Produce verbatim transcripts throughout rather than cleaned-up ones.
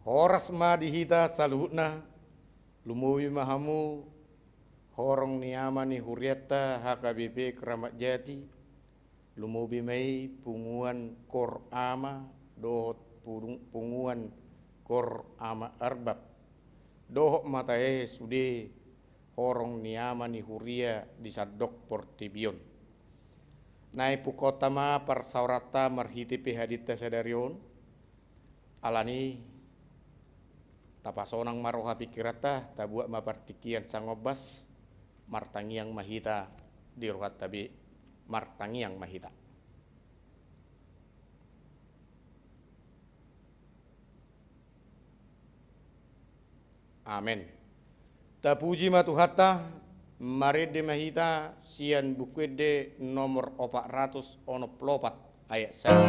Horas ma di hita saluhutna, lumobi ma hamu horong ni ama ni hurianta H K B P Keramat Jati, lumobi ma i punguan Kor Ama dohot pudung-, punguan Kor Ama Arbab, dohot ma tahe sude horong ni ama ni huria di sandok portibi on. Naeng pungkaonta ma parsaoranta marhite P H D-nta sadari on. Alani i, tapasonang ma roha pingkiranta, tabuat ma partingkian sangombas, martangiang ma hita di rohanta be, martangiang ma hita. Amen. Tapuji ma Tuhanta, marende ma hita sian Buku Ende nomor opat ratus onom pulu opat ayat sada.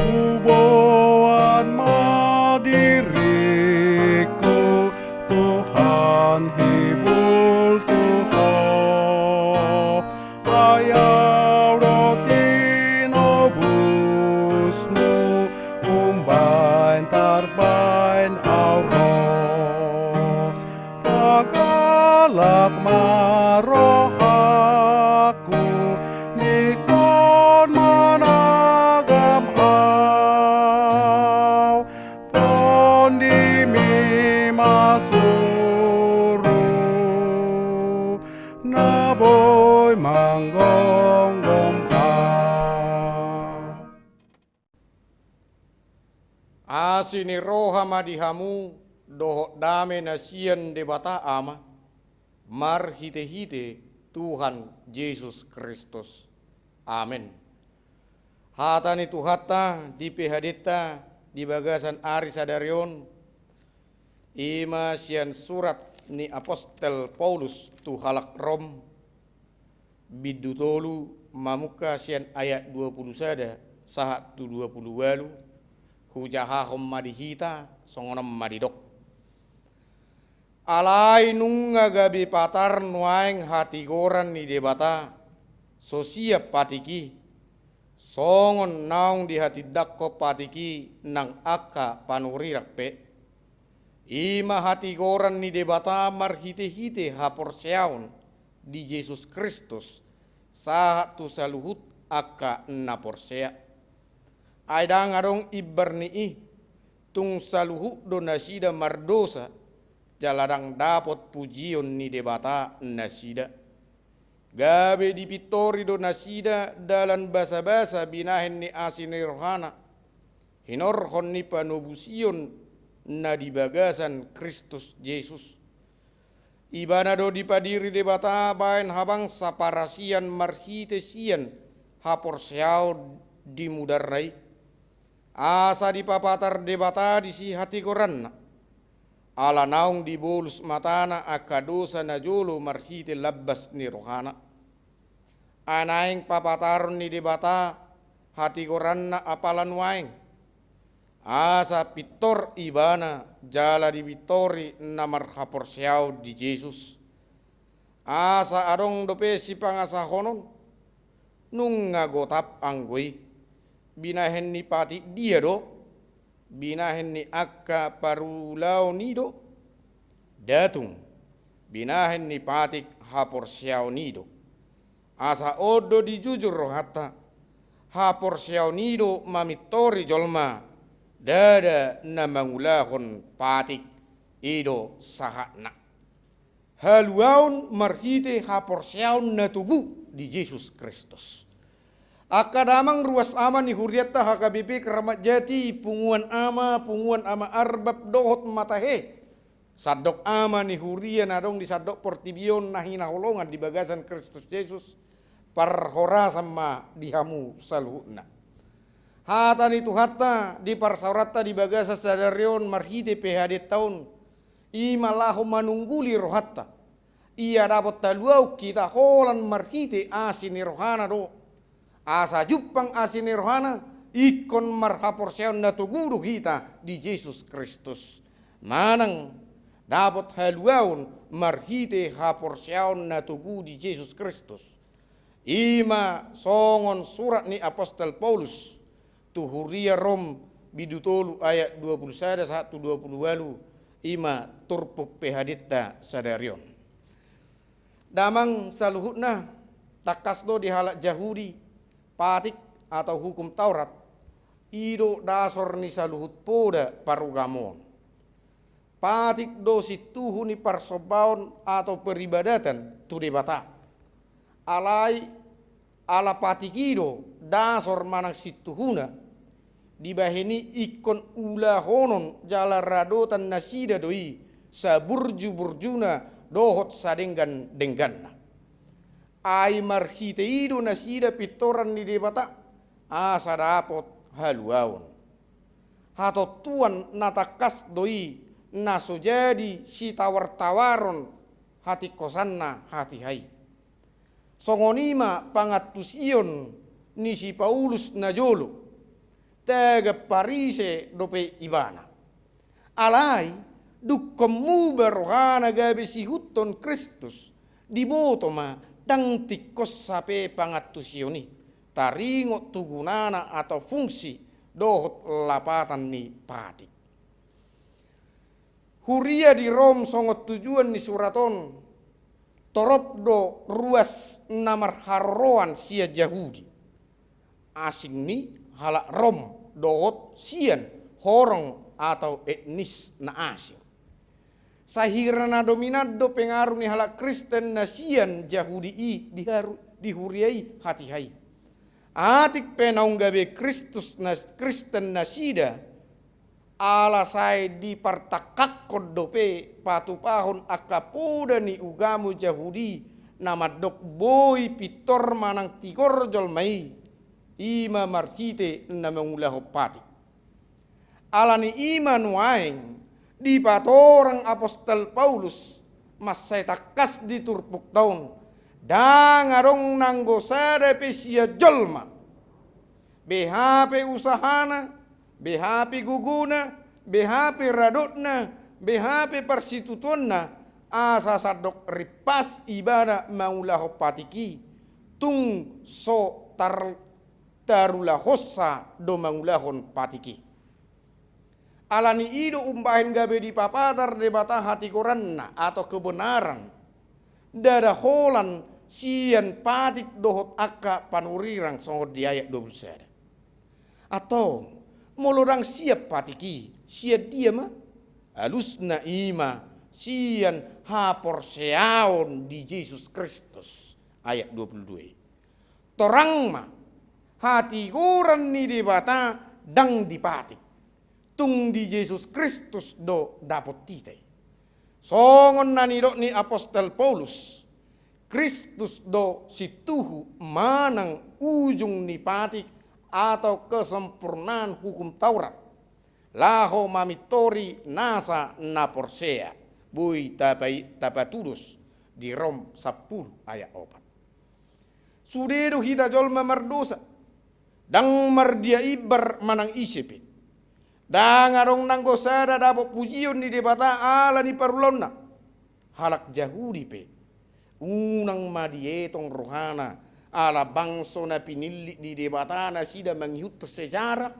Huboan ma diringku, Tuhan, hibul tu Ho. Ai Au do tinobusmu, umbaen tarbaen au ro. Pagalak ma rohangku, dison managam au. Tondimi ma suru na boi manggomgom au. Asi ni roha ma di hamu dohot dame na sian Debata Ama, marhitehite Tuhan Jesus Kristus. Amen. Hata ni Tuhanta di P H D-nta di bagasan ari sadari on, i ma sian surat ni apostel Paulus tu halak Rom, bindu tolu, mamungka sian ayat dua pulu sada sahat tu dua pulu ualu. Hujahahon ma di hita, songon on ma didok. Alai nunga gabe patar nuaeng hatigoran ni Debata, so sian patik i, songon naung dihatindangkon patik i nang angka panurirang pe. I ma hatigoran ni Debata marhitehite haporseaon di Jesus Kristus, sahat tu saluhut angka na porsea. Ai ndang adong imbar ni i, tung saluhut do nasida mardosa, jala ndang dapot pujion ni Debata nasida. Gabe dipintori do nasida dalan basabasa binahen ni asi ni rohana, hinorhon ni panobusion na di bagasan Kristus Jesus. Ibana do dipadiri Debata baen habangsa parasian marhite sian haporseaon di mudarna i. Asa dipapatar Debata disi hatigoranna. Ala naung dibolus matana angka dosa najolo marhite lambas ni rohana. Ai naeng papataron ni Debata hatigoranna apala nuaeng. Asa pintor ibana jala dipintori na marhaporseaon di Jesus. Asa adong dope sipangasahonon, nunga gotap anggo i. Binahen ni patik dia do? Binahen ni angka parulaon i do? Nda tung, binahen ni patik haporseaon i do. Asa on do dijujur rohanta, haporseaon i do mamintori jolma, ndada na mangulahon patik. I do sahatna. Haluaon marhite haporseaon na togu di Jesus Kristus. Angka damang ruas ama ni hurianta H K B P Keramat Jati, punguan ama, punguan ama Arbab dohot ma tahe, sandok ama ni huria na adong di sandok portibi on na hinaholongan di bagasan Kristus Jesus, parhorasan ma di hamu saluhutna. Hata ni Tuhanta di parsaoranta di bagasan sadari on marhite P H D-nta on, i ma laho manungguli rohanta. Ia dapot haluaon hita holan marhite asi ni rohana do. Asa jumpang asi ni rohana, ingkon marhaporseaon na togu do hita di Jesus Kristus. Manang dapot haluaon marhite haporseaon na togu di Jesus Kristus. I ma songon surat ni apostel Paulus tu huria Rom, bindu tolu ayat dua pulu sada sahat tu dua pulu ualu, i ma turpuk P H D-ta sadari on. Damang saluhutna, tangkas do di halak Jahudi, patik atau hukum Taurat, i do dasor ni saluhut poda parugamoon. Patik do sintuhu ni parsombaon atau peribadatan tu Debata. Alai ala patik i do dasor manang sintuhuna, dibahen i ingkon ulahonon jala radotan nasida do i saburju-burjuna dohot sadenggan-dengganna. Ai marhite i do nasida pintoran ni Debata, asa dapot haluaon. Hatontuan na tangkas do i na so jadi sitawar-tawaron hatingkosanna hatiha i. Songon i ma pangantusion ni si Paulus najolo, tagan Parise dope ibana. Alai, dungkon muba rohana gabe sihuthon Kristus, diboto ma ndang tingkos hape pangantusion i, taringot tu gunana atau fungsi dohot lapatan ni patik. Huria di Rom, songon tujuan ni surat on, torop do ruas na marharoroan sian Jahudi, asing ni halak Rom, dohot sian horong atau etnis na asing. Sahira na dominan do pengaruh ni halak Kristen na sian Jahudi i di haru-, di huria i hatiha i. Atik pe naung gabe Kristus na, Kristen nasida, ala sai dipartangkangkon dope patupahon angka poda ni ugamo Jahudi na mandok boi pintor manang tigor jolma i, i ma marhite na mangulahon patik. Ala ni i ma nuaeng dipatorang apostel Paulus mansai tangkas di turpukta on, ndang adong nanggo sada pe sian jolma, beha pe usahana, beha pe gogona, beha pe radotna, beha pe parsitutuonna, asa sandok rimpas ibana mangulahon patik i, tung so tar-, tarulahonsa do mangulahon patik i. Ala ni i do umbahen gabe dipapatar Debata hatigoranna atau kebenaran, ndada holan sian patik dohot angka panurirang songon di ayat dua pulu sada. Antong, molo ndang sian patik i, sian dia ma? Alusna i ma sian haporseaon di Jesus Kristus, ayat dua pulu dua i. Torang ma, hatigoran ni Debata ndang di patik, tung di Jesus Kristus do dapot hita i. Songon na nidok ni apostel Paulus, Kristus do sintuhu manang ujung ni patik atau kesempurnaan hukum Taurat, laho mamintori nasa na porsea. Boi tapai-, tapatudos di Rom sampulu ayat opat. Sude do hita jolma mardosa, ndang mardia imbar manang ise pe. Ndang adong nanggo sada dapot pujion ni Debata ala ni parulaonna. Halak Jahudi pe, unang ma dietong rohana, ala bangso na pinillit ni Debata nasida mangihuthon sejarah,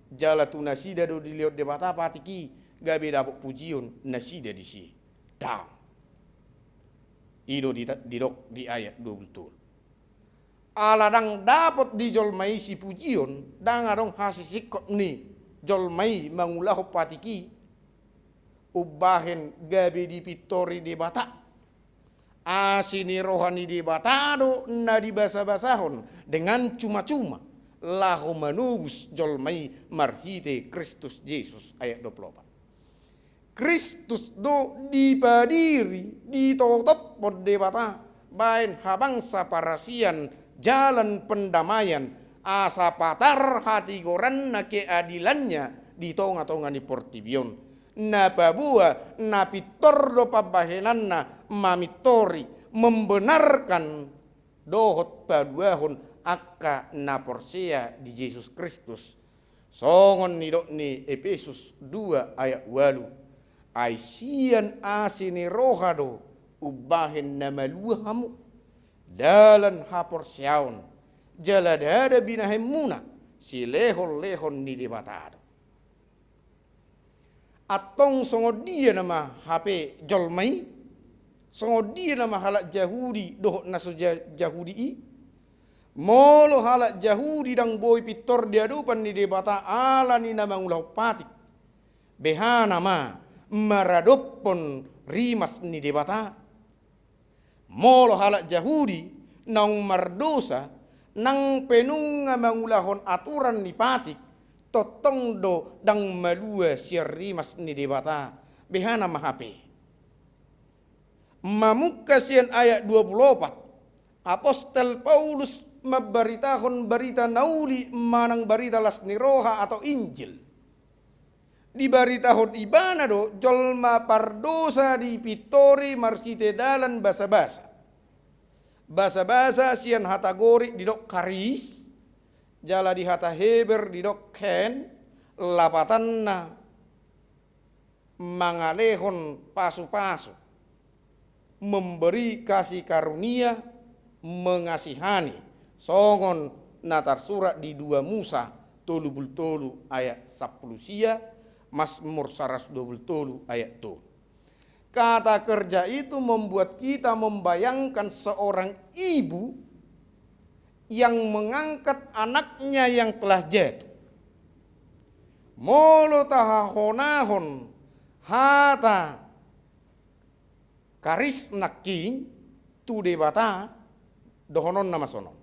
jala tu nasida do dilehon Debata patik i gabe dapot pujion nasida disi. Ndang. I do di, didok di ayat dua pulu tolu. Ala ndang dapot di jolma i sipujion, ndang adong hasisingkop ni jolma i mangulahon patik i, umbahen gabe dipintori Debata. Asi ni roha ni Debata do na dibasabasahon dengan cuma-cuma, laho manobus jolma i marhite Kristus Jesus, ayat dua pulu opat. Kristus do dipadiri, ditotophon Debata baen habangsa parasian jalan pendamaian, asa patar hatigoranna keadilannya di tonga-tonga ni portibi on. Na paboa, na pintor do pambahenanna mamintori, membenarkan dohot paduahon angka na porsea di Jesus Kristus. Songon nidok ni Epesus dua ayat ualu, Ai sian asi ni roha do umbahen na malua hamu, dalan haporseaon, jala ndada binahenmuna silehonlehon ni Debata do. Antong songon dia nama hape jolma i? Songon dia nama halak Jahudi dohot na so ja-, Jahudi i? Molo halak Jahudi ndang boi pintor di adopan ni Debata ala ni na mangulahon patik, beha nama maradophon rimas ni Debata? Molo halak Jahudi naung mardosa, nang pe nunga mangulahon aturan ni patik, tongtong do ndang malua sian rimas ni Debata, beha nama hape. Mamungka sian ayat dua pulu opat, Apostel Paulus mambaritahon barita na uli manang barita las ni roha atau Injil. Dibaritahon ibana do jolma pardosa dipintori marhite dalan basabasa. Basabasa sian hata Gorik didok charis, jala di hata Heber didok chen, lapatanna mangalehon pasupasu, memberi kasih karunia, mengasihani, songon na tarsurat di dua Musa tolu pulu tolu ayat sampulu sia, Mazmur saratus dua pulu tolu ayat tolu. Kata kerja itu membuat kita membayangkan seorang ibu yang mengangkat anaknya yang telah jatuh. Molo tahahonahon hata charis nangkin tu Debata, dohononna ma sonon: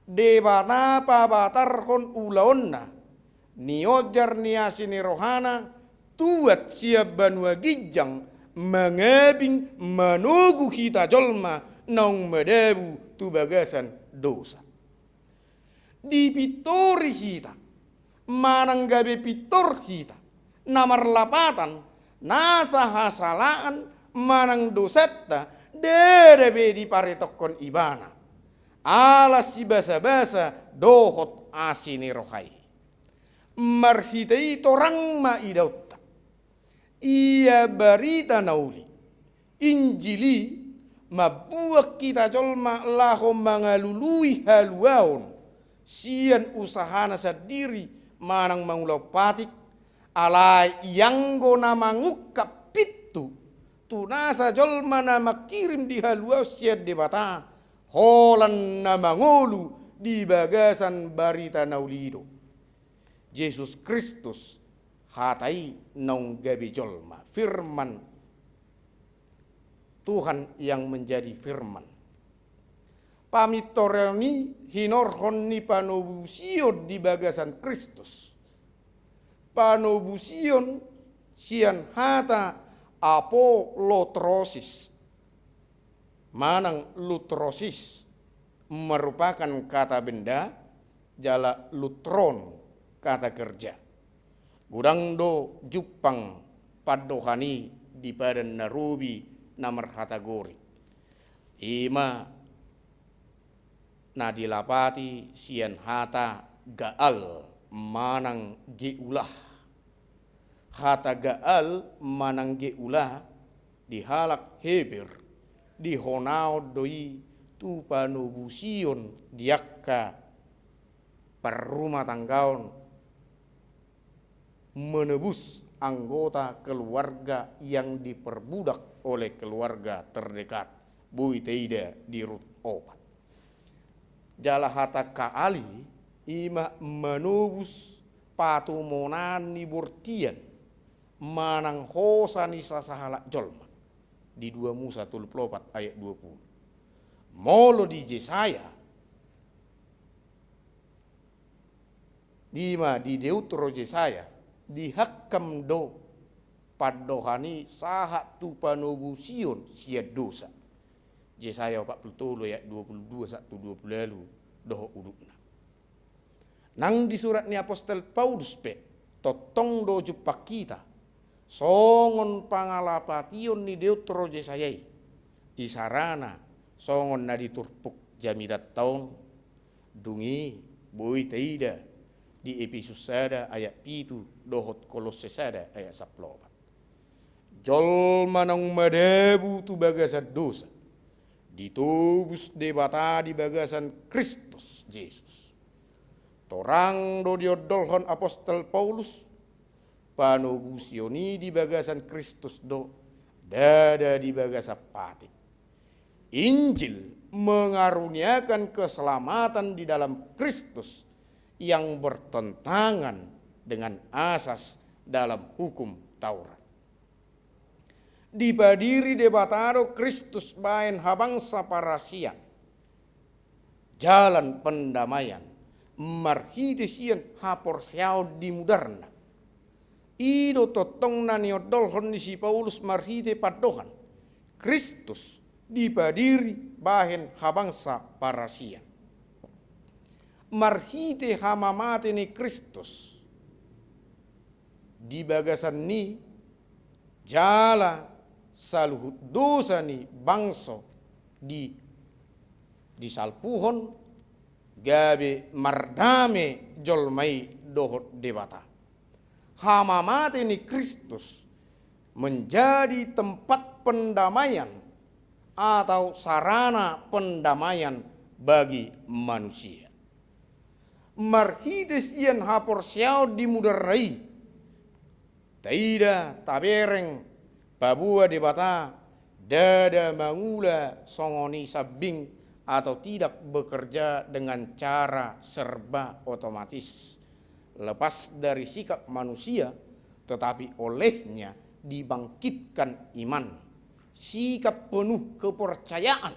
Debata pabatarhon ulaonna, niojar ni asi ni rohana, tuat sian banua ginjang, mangabing manogu hita jolma naung madabu tu bagasan dosa. Dipintori hita, manang gabe pintor hita, na marlapatan nasa hasalaan manang dosanta, ndada be diparetokkon ibana ala sibasabasa dohot asi ni roha i. Marhite i torang ma idaonta. Ia barita na uli, Injil i, mambuat hita jolma laho mangalului haluaon sian usahana sandiri manang mangulahon patik, alai ianggo na mangungkap pintu tu nasa jolma na mangkirim di haluaon sian Debata, holan na mangolu di bagasan barita na uli i do Jesus Kristus, hata i naung gabe jolma, firman Tuhan yang menjadi firman. Pamintoron i hinorhon ni panobusion di bagasan Kristus. Panobusion sian hata apolutrosis manang lutrosis, merupakan kata benda, jala lutron, kata kerja. Godang do jumpang pandohan i di padan na robi na marhata Gorik. I ma na dilapati sian hata Gaal manang Geulah. Hata Gaal manang Geulah di halak Heber dihonaon do i tu panobusion di angka parrumatanggaon, menebus anggota keluarga yang diperbudak oleh keluarga terdekat, boi taida di Rut opat. Jala hata Kaal i, i ma manobus patumonaan ni bortian manang hosa ni sasahalak jolma, di dua Musa tolu pulu opat ayat dua pulu. Molo di Jesaya, i ma di Deutro Jesaya, dihangkam do pandohan i sahat tu panobusion sian dosa. Jesaya opat pulu tolu ayat dua pulu dua sahat tu dua pulu ualu dohot udutna. Nang di surat ni apostel Paulus pe tongtong do jumpang hita songon pangalapation ni Deutro Jesaya i. Isarana songon na di turpuk jamitanta on, dung i boi taida di Epesus sada ayat pitu dohot Kolosse sada ayat sampulu opat. Jolma naung madabu tu bagasan dosa ditobus Debata di bagasan Kristus Jesus. Torang do diondolhon apostel Paulus, panobusion i di bagasan Kristus do, ndada di bagasan patik. Injil mengaruniakan keselamatan di dalam Kristus yang bertentangan dengan asas dalam hukum Taurat. Dipadiri Debata do Kristus bahen habangsa parasian jalan pendamaian marhite sian haporseaon di mudarna. I do tongtong na niondolhon ni si Paulus marhite pandohan: Kristus dipadiri bahen habangsa parasian. Marhite hamamate ni Kristus di bagasan ni jala saluhut dosa ni bangso di, disalpuhon, gabe mardame jolma i dohot Debata. Hamamate ni Kristus menjadi tempat pendamaian atau sarana pendamaian bagi manusia. Marhite sian haporseaon di mudarna i, taida, tabereng, paboa Debata ndada mangula songon i sambing atau tidak bekerja dengan cara serba otomatis, lepas dari sikap manusia, tetapi olehnya dibangkitkan iman, sikap penuh kepercayaan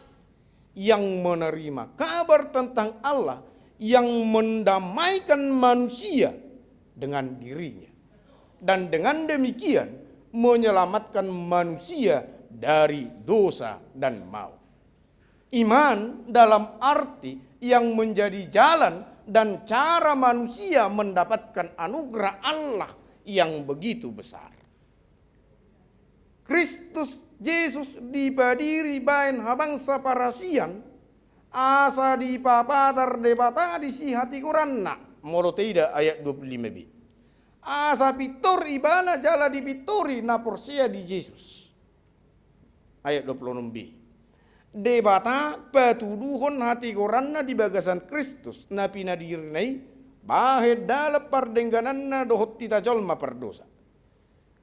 yang menerima kabar tentang Allah yang mendamaikan manusia dengan dirinya, dan dengan demikian menyelamatkan manusia dari dosa dan maut. Iman dalam arti yang menjadi jalan dan cara manusia mendapatkan anugerah Allah yang begitu besar. Kristus Jesus dipadiri bahen habangsa parasian, asa dipapatar Debata disi hatigoranna, molo taida ayat dua puluh lima b. Asa pintor ibana jala dipintori na porsea di Jesus. Ayat dua puluh enam b. Debata patuduhon hatigoranna di bagasan Kristus na pinadirina i, bahen dalan pardenggananna dohot hita jolma pardosa.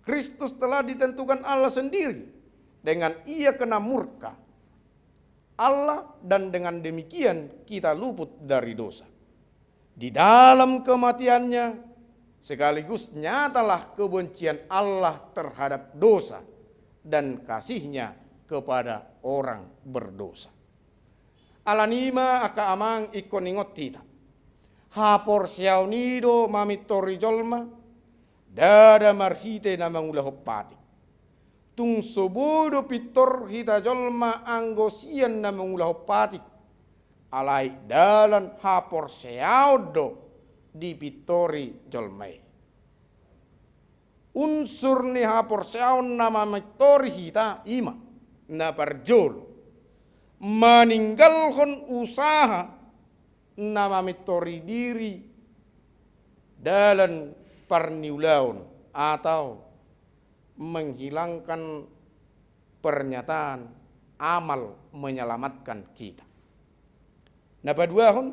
Kristus telah ditentukan Allah sendiri, dengan Ia kena murka Allah, dan dengan demikian kita luput dari dosa. Di dalam kematian-Nya, sekaligus nyatalah kebencian Allah terhadap dosa dan kasih-Nya kepada orang berdosa. Alani i ma angka amang ingkon ingot hita, haporseaon i do mamintori jolma, ndada marhite na mangulahon patik. Tung so boi do pintor hita jolma anggo sian na mangulahon patik, alai dalan haporseaon do dipintori jolma i. Unsur ni haporseaon na mamintori hita i ma, na parjolo, maninggalhon usaha na mamintori diri dalan parniulaon atau menghilangkan pernyataan amal menyelamatkan kita. Na paduahon,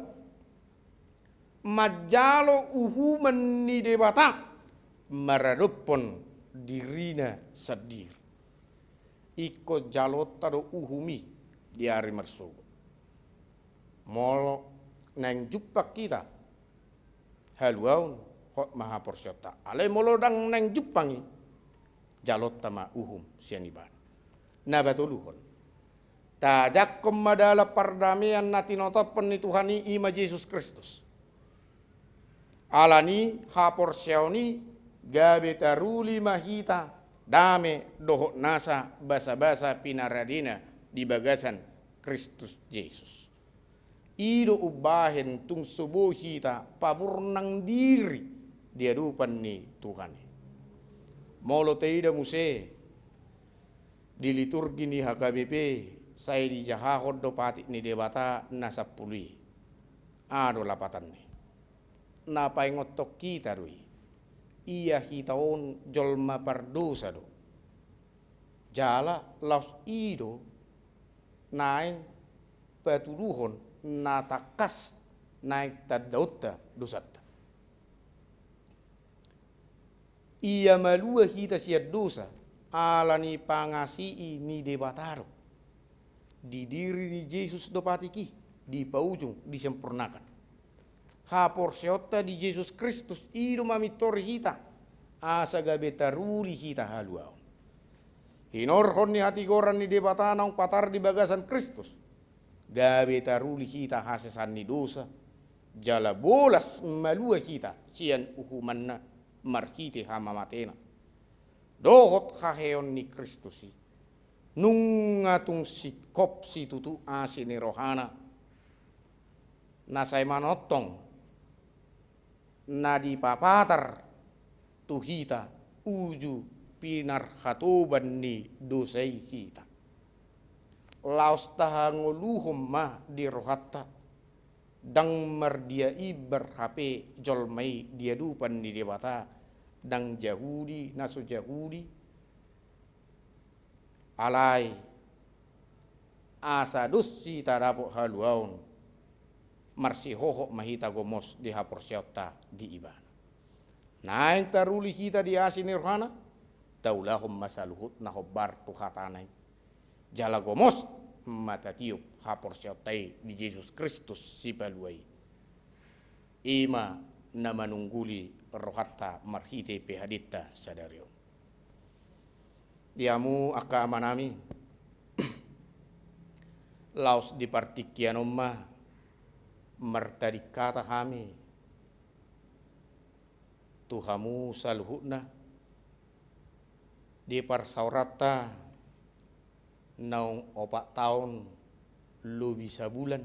manjalo uhuman ni Debata maradophon dirina sandiri. Ingkon jalonta do uhum i di ari marsogot. Molo naeng jumpang hita haluaon, hot ma haporseaonta. Alai molo ndang naeng jumpang i, jalonta ma uhum sian Ibana. Na patoluhon, tajangkon ma dalan pardamean na tinotophon ni Tuhan i, i ma Jesus Kristus. Alani haporseaon i gabe taruli ma hita dame dohot nasa basabasa pinaradena di bagasan Kristus Jesus. I do umbahen tung so boi hita pamurnang diri di adopan ni Tuhan i. Molo taida muse di liturgi ni H K B P, sai dijahahon do patik ni Debata na sampulu i. Aha do lapatanna i? Na paingothon hita do i, ia hita on jolma pardosa do. Jala laos i do naeng patuduhon na tangkas naeng tandaonta dosanta. Ia malua hita sian dosa, ala ni pangasii ni Debata do. Di diri ni Jesus do patik i, dipaujung, disempurnakan. Haporseaonta di Jesus Kristus i do mamintori hita, asa gabe taruli hita haluaon. Hinorhon ni hatigoran ni Debata naung patar di bagasan Kristus, gabe taruli hita hasesaan ni dosa, jala bolas malua hita sian uhumanna marhite hamamatena. Dohot haheheon ni Kristus i. Nunga tung singkop situtu asi ni rohana. Na sai manongtong na dipapatar tu hita uju pinarhatoban ni dosa i hita. Laos tahangoluhon ma di rohanta, ndang mardia imbar hape jolma i di adopan ni Debata, ndang Jahudi, na so Jahudi, alai asa dos hita dapot haluaon, marsihohot ma hita gomos di haporseaonta di Ibana. Naeng taruli hita di asi ni rohana, taulahon ma saluhut na hombar tu hatana i. Jala gomos ma tatiop haporseaonta i di Jesus Kristus Sipalua i. I ma na manungguli rohanta marhite P H D-ta sadari on. Di hamu angka amanami, laos di partingkian on ma martading hata hami tu hamu saluhutna, di parsaoranta naung opat taon lobi sabulan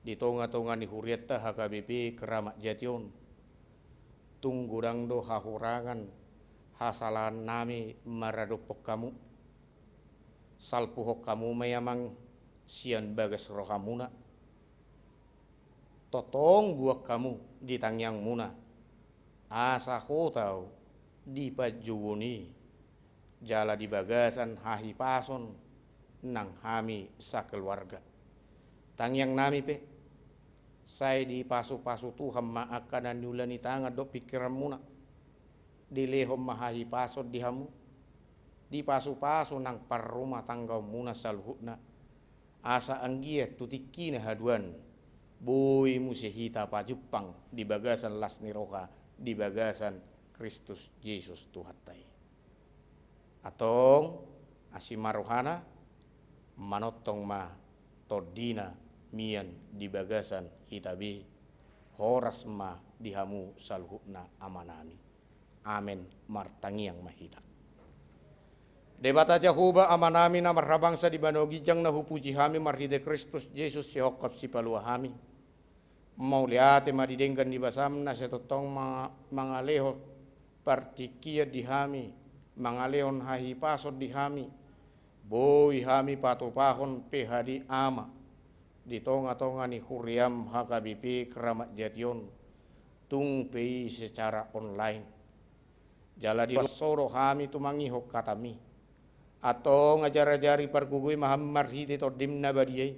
di tonga-tonga ni hurianta H K B P Keramat Jati on. Tung godang do hahurangan hasalaannami maradophon hamu. Salpuhon hamu ma i, Amang, sian bagas rohamuna. Tongtong buan hamu di tangiangmuna, asa hotau di panjouon i, jala di bagasan hahipason nang hami sakeluarga. Tangiangnami pe, sai dipasu-pasu Tuhan ma angka na niula ni tangan dohot pingkiranmuna. Dilehon ma hahipason di hamu, dipasu-pasu nang parrumatanggaonmuna saluhutna, asa anggiat tu tingkina haduan, boi muse hita pajumpang di bagasan las ni roha, di bagasan Kristus Jesus Tuhanta i. Antong, asi ma rohana, manongtong ma tondina mian di bagasan hita be, horas ma di hamu saluhutna amanami. Amen. Martangiang ma hita. Debata Jahowa, Amanami na marhabangsa di banua ginjang, na hupuji hami marhite Kristus Jesus, sihongkop sipalua hami. Mauliate ma di denggan ni basam na sai tongtong ma-, mangalehon partingkian di hami, mangalehon hahipason di hami. Boi hami patupahon P H D Ama di tonga-tonga ni huriam H K B P Keramat Jati on, tung pe i secara online. Jala di so do hami tumangihon hatami. Antong ajar-ajari, pargogoi ma hami marhite Tondim na badia i,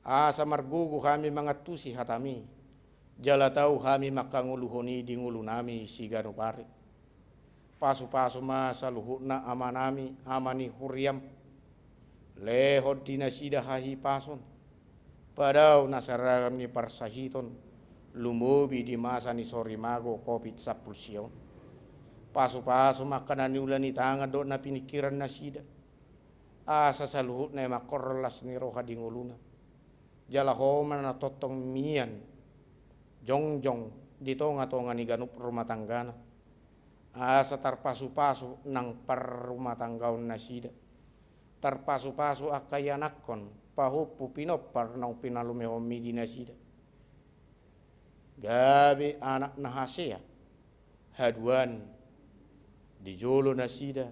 asa margogo hami mangantusi hatami, jala tau hami manghangoluhon i di ngolunami siganup ari. Pasu-pasu ma saluhutna amanami, ama ni huriam. Lehon di nasida hahipason, padao na sai ragam ni parsahiton, lumobi di masa ni sorimago covid sampulu sia on. Pasu-pasu ma angka na niula ni tangan dohot na piningkiran nasida, asa saluhutna i manghorhon las ni roha di ngoluna. Jala Ho ma na tongtong mian jongjong di tonga-tonga ni ganup rumah tanggana, asa tarpasu-pasu nang parrumatanggaon nasida. Tarpasu-pasu angka ianakhon, pahompu, pinompar naung pinalumehonmi di nasida. Gabe anak na hasea, haduan di jolo nasida,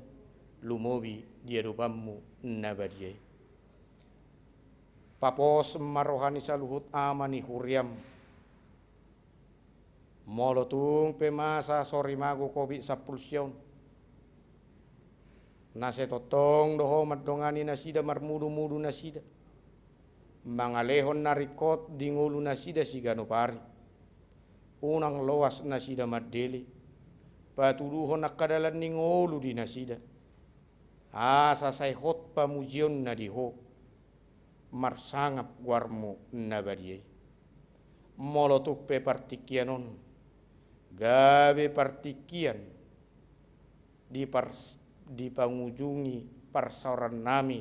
lumobi di adopanmu na badia i. Papos ma roha ni saluhut ama ni huriam. Molo tung pe masa sorimago covid sampulu sia on, Na sai tongtong do Ho mandongani nasida, marmudumudu nasida, mangalehon na ringkot di ngolu nasida siganup ari. Unang loas nasida mandele, patuduhon angka dalan ni ngolu di nasida, asa sai hot pamujionna di Ho, marsangap goarMu na badia i. Molo tung pe partingkian on gabe partingkian di pars-, di pangujungi parsaorannami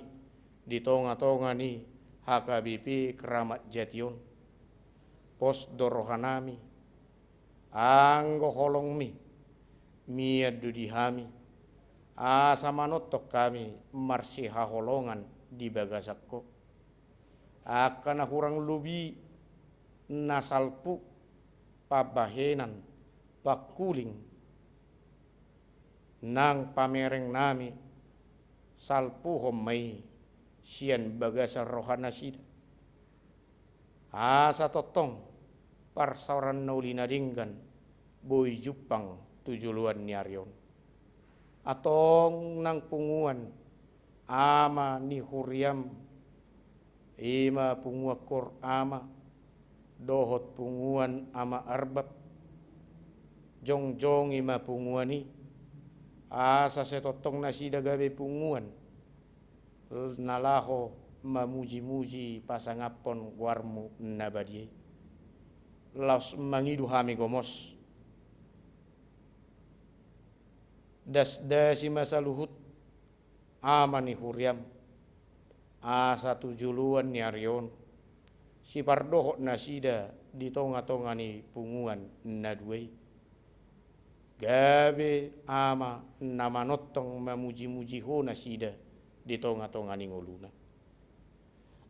di tongatonga ni H K B P Kramat Jati on, pos do rohanami, anggo holongMi mian do di hami, asa manongtong hami marsihaholongan di bagasan Ho. Angka na hurang lobi, na salpu, pambahenan, pangkuling, nang pamerengnami, salpuhon ma i sian bagasan rohanasida, asa tongtong parsaoran na uli na denggan boi jumpang tu joloan ni ari on. Antong nang punguan ama ni huriaM, i ma punguan Kur Ama dohot punguan Ama Arbab, jongjongi ma punguan i, asa sai tongtong nasida gabe punguan na laho mamujimuji pasangaphon goarMu na badia i. Laos mangido hami gomos, dasdasi ma saluhut ama ni huriaM, asa tu joloan ni ari on sipardohot nasida di tongatonga ni punguan na dua i, gabe ama na manongtong mamujimuji Ho nasida di tongatonga ni ngoluna.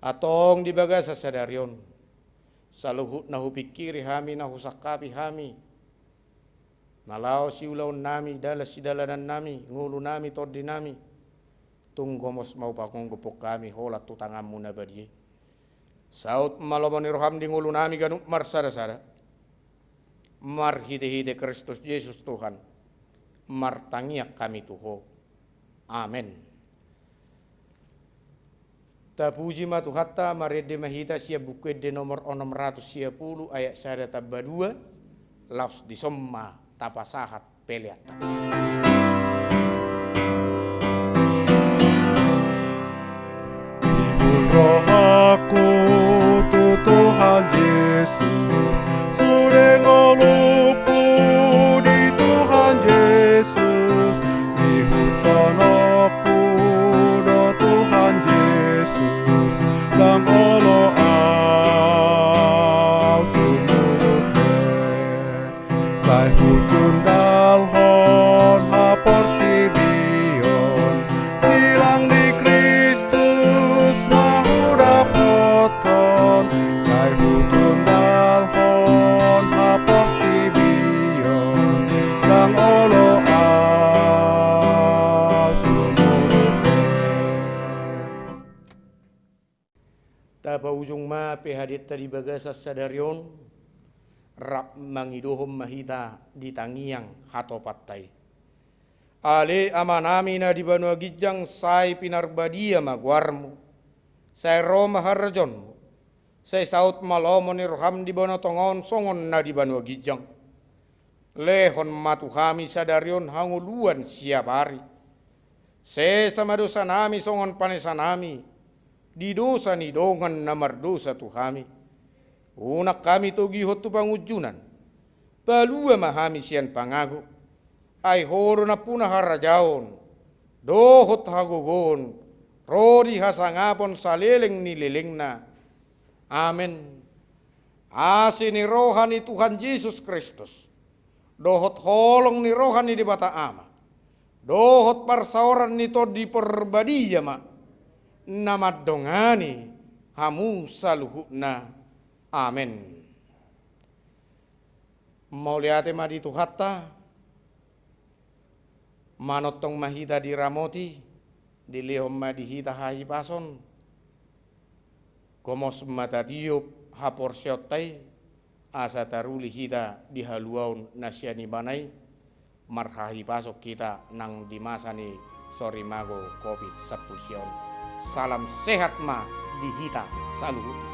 Antong di bagasan sadari on, saluhut na hupingkiri hami, na husangkapi hami, na laho siulaonnami, dalan sidalanannami, ngolunami, tondinami, tung gomos ma hupagophop hami holan tu tanganMu na badia i. Saut ma lomo ni rohaM di ngolunami ganup marsadasada. Marhitehite Kristus Jesus Tuhan, martangiang hami tu Ho. Amen. Tapuji ma Tuhanta, marende ma hita sian Buku Ende nomor onom ratus sia pulu, ayat sada tamba dua, laos dison ma tapasahat peleanta. Timbul rohangku tu Tuhan Jesus, sude ngolungku di Tuhan Jesus, ihuthon ho do Tuhan Jesus, ndang olo ahu sumurut be. Sai hujundalhon haportibion, silang ni Kristus ma hudapothon, sai hujundalhon haportibion, ndang olo ahu sumurut be. Tapaujung ma P H D-ta di bagasan sadari on, rap mangidohon ma hita di tangiang hatopanta i. Ale Amanami na di banua ginjang, sai pinarbadia ma goarMu, sai ro ma harajaonMu, sai saut ma lomo ni rohaM di banua tonga on songon na di banua ginjang. Lehon ma tu hami sadari on hangoluan siapari. Sesa ma dosanami songon panesanami di dosa ni dongan na mardosa tu hami. Unang hami togihon tu pangunjunan. Palua ma hami sian pangago. Ai Ho do nampuna harajaon dohot hagogoon ro di hasangapon saleleng ni lelengna. Amen. Asi ni roha ni Tuhan Jesus Kristus, dohot holong ni roha ni Debata Ama, dohot parsaoran ni Tondi Parbadia ma na mandongani hamu saluhutna. Amen. Mauliate ma di Tuhanta. Manongtong ma hita diramoti, dilehon ma di hita hahipason. Gomos ma tatiop haporseaonta i, asa taruli hita di haluaon na sian Ibana i, marhahipason hita nang di masa ni sorimago covid sampulu sia on. Salam sehat ma di hita saluhutna.